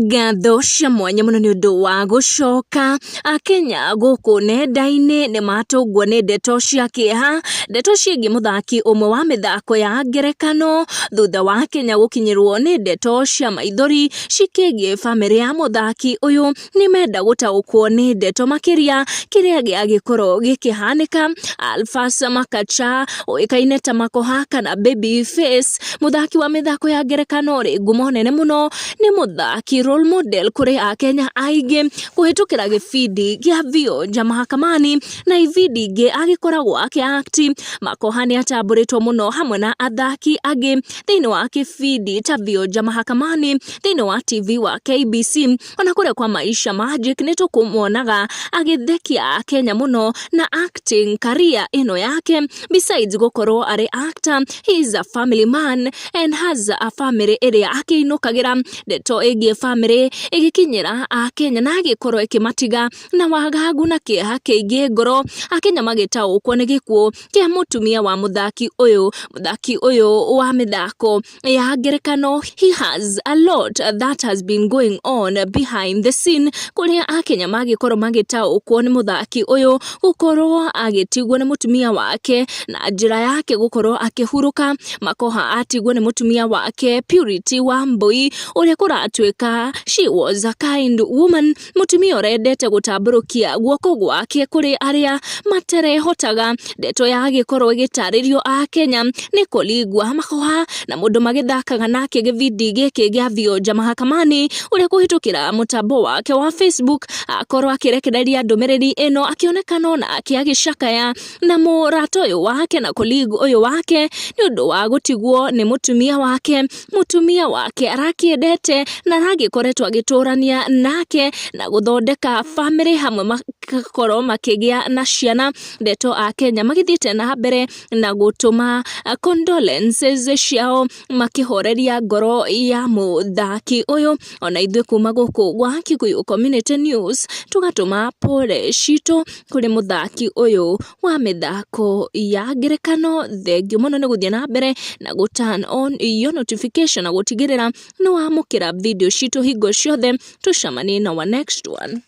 Ngatho cia mwanya mũno nĩ ũndũ wa gũcoka. Akenya gũkũ nenda-inĩ nĩ matũngwo nĩ ndeto cia kĩeha, ndeto ciĩgiĩ mũthaki ũmwe wa mĩthako ya ngerekano thutha wa Kenya gũkinyĩrwo nĩ ndeto cia maithori cikĩgiĩ bamĩrĩ ya mũthaki ũyũ. Nĩ menda gũtaũkwo nĩ ndeto makĩria kĩrĩa gĩagĩkorwo gĩkĩhanĩka. Alphas Makacha ũĩkaine ta Makoha kana Baby Face, mũthaki wa mĩthako ya ngerekano ũrĩ ngumo nene mũno, nĩ mũthaki role model kũrĩ Akenya aingĩ kũhĩtũkĩra gĩbindi kĩa Vioja Mahakamani na ibindi ingĩ agĩkoragwo akĩ act. Makoha nĩ atambũrĩtwo mũno hamwe na athaki angĩ thĩinĩ wa kĩbindi ta Vioja Mahakamani thĩinĩ wa TV wa KBC. Ona kũrĩa kwa Maisha Magic nĩ tũkũmuonaga agĩthekia Akenya mũno na acting career ĩno yake. Besides gũkorwo arĩ actor, he is a family man and has a family ĩrĩa akĩinũkagĩra. Ndeto ĩgiĩ family ĩgĩkinyĩra Akenya na agĩkorwo ĩkĩmatiga na wagagu na kĩeha kĩingĩ ngoro, Akenya magĩtaũkwo nĩ gĩkuũ kĩa mũtumia wa mũthaki ũyũ. Mũthaki ũyũ wa mĩthako ya ngerekano, he has a lot that has been going on behind the scene kũrĩa Akenya magĩkorwo magĩtaũkwo nĩ mũthaki ũyũ gũkorwo agĩtigwo nĩ mũtumia wake na njĩra yake gũkorwo akĩhurũka. Makoha atigwo nĩ mũtumia wake Purity Wambui ũrĩa kũratuĩka she was a kind woman, mũtumia ũrendete gũtambũrũkia guoko gwake kũrĩ arĩa materehotaga. Ndeto yagĩkorwo ĩgĩtarĩrio Akenya nĩ colleague wa Makoha na mũndũ magĩthakaga nake gĩbindi gĩkĩ gĩa Vioja Mahakamani, ũrĩa kũhĩtũkĩra mũtambo wake wa Facebook akorwo akĩrekereria ndũmĩrĩri ĩno akĩonekana onake agĩcakaya na mũrata ũyũ wake na colleague ũyũ wake nĩ ũndũ wa gũtigwo nĩ mũtumia wake. Mũtumia wake arakĩendete na aragĩkoretwo agĩtũrania nake na gũthondeka family hamwe magakorwo makĩgĩa na ciana. Ndeto Akenya magĩthiĩte na mbere na gũtũma condolences ciao makĩhoreria ngoro ya mũthaki ũyũ. Ona ithuĩ kuma gũkũ gwa Kikuyu Community News tũgatũma pole citũ kũrĩ mũthaki ũyũ wa mĩthako ya ngerekano. Thengiũ mũno nĩ gũthiĩ na mbere na gũ turn on your notification na gũtigĩrĩra nĩ wamũkĩra video citũ hingo ciothe. Tũcemanie na our next one.